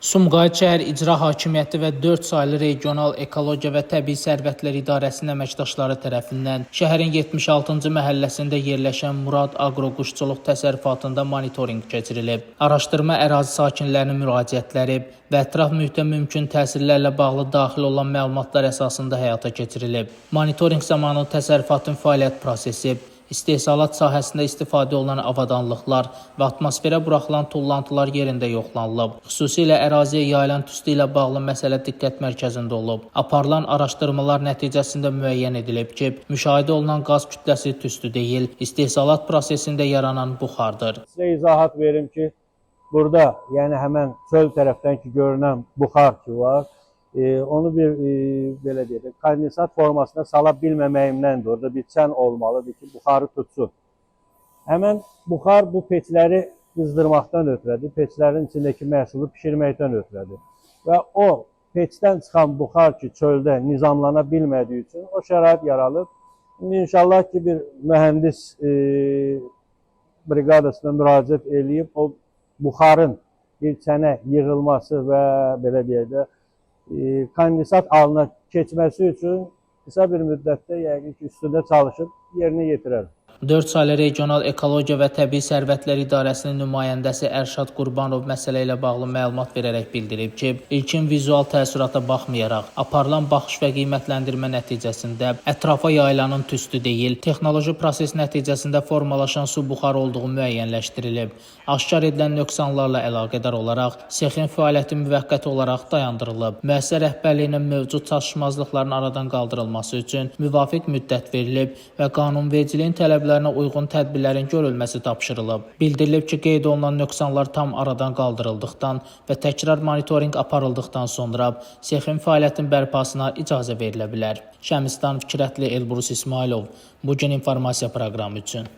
Sumqayıt şəhər İcra Hakimiyyəti və 4 saylı Regional Ekologiya və Təbii Sərvətlər İdarəsinin əməkdaşları tərəfindən şəhərin 76-cı məhəlləsində yerləşən Murad Aqroquşçuluq Təsərrüfatında monitorinq keçirilib. Araşdırma ərazi sakinlərinin müraciətləri və ətraf mühitə mümkün təsirlərlə bağlı daxil olan məlumatlar əsasında həyata keçirilib. Monitorinq zamanı təsərrüfatın fəaliyyət prosesi, istehsalat sahəsində istifadə olunan avadanlıqlar və atmosferə buraxılan tullantılar yerində yoxlanılıb. Xüsusilə əraziyə yayılan tüstü ilə bağlı məsələ diqqət mərkəzində olub. Aparılan araşdırmalar nəticəsində müəyyən edilib ki, müşahidə olunan qaz kütləsi tüstü deyil, istehsalat prosesində yaranan buxardır. Sizə izahat verim ki, burada, yəni həmən çöl tərəfdən ki görünən buxar ki var, onu bir belə deyək də, kondensat formasına sala bilməməyimdəndir. Orada bir çən olmalıdır ki, buxarı tutsun. Həmən buxar bu peçləri qızdırmaqdan ötürədir, peçlərin içindəki məhsulu bişirməkdən ötürədir. Və o peçdən çıxan buxar ki çöldə nizamlana bilmədiyi üçün o şərait yaranıb. İndi inşallah ki bir mühəndis briqadasına müraciət eləyib o buxarın bir çənə yığılması və belə deyək də kondensat halına keçməsi üçün qısa bir müddətdə yəqin ki üstündə çalışıb yerinə yetirər. 4 saylı Regional Ekologiya və Təbii Sərvətlər İdarəsinin nümayəndəsi Ərşad Qurbanov məsələ ilə bağlı məlumat verərək bildirib ki, ilkin vizual təəssürata baxmayaraq, aparılan baxış və qiymətləndirmə nəticəsində ətrafa yayılanın tüstü deyil, texnoloji proses nəticəsində formalaşan su buxarı olduğu müəyyənləşdirilib. Aşkar edilən nöqsanlarla əlaqədar olaraq sexin fəaliyyəti müvəqqəti olaraq dayandırılıb. Müəssisə rəhbərliyinə mövcud çatışmazlıqların aradan qaldırılması üçün müvafiq müddət verilib və qanunvericiliyin tələblərinə uyğun tədbirlərin görülməsi tapşırılıb. Bildirilib ki, qeyd olunan nöqsanlar tam aradan qaldırıldıqdan və təkrar monitorinq aparıldıqdan sonra sexin fəaliyyətinin bərpasına icazə verilə bilər. Şəmistan Fikrətli, Elbrus İsmailov. Bu gün informasiya proqramı üçün.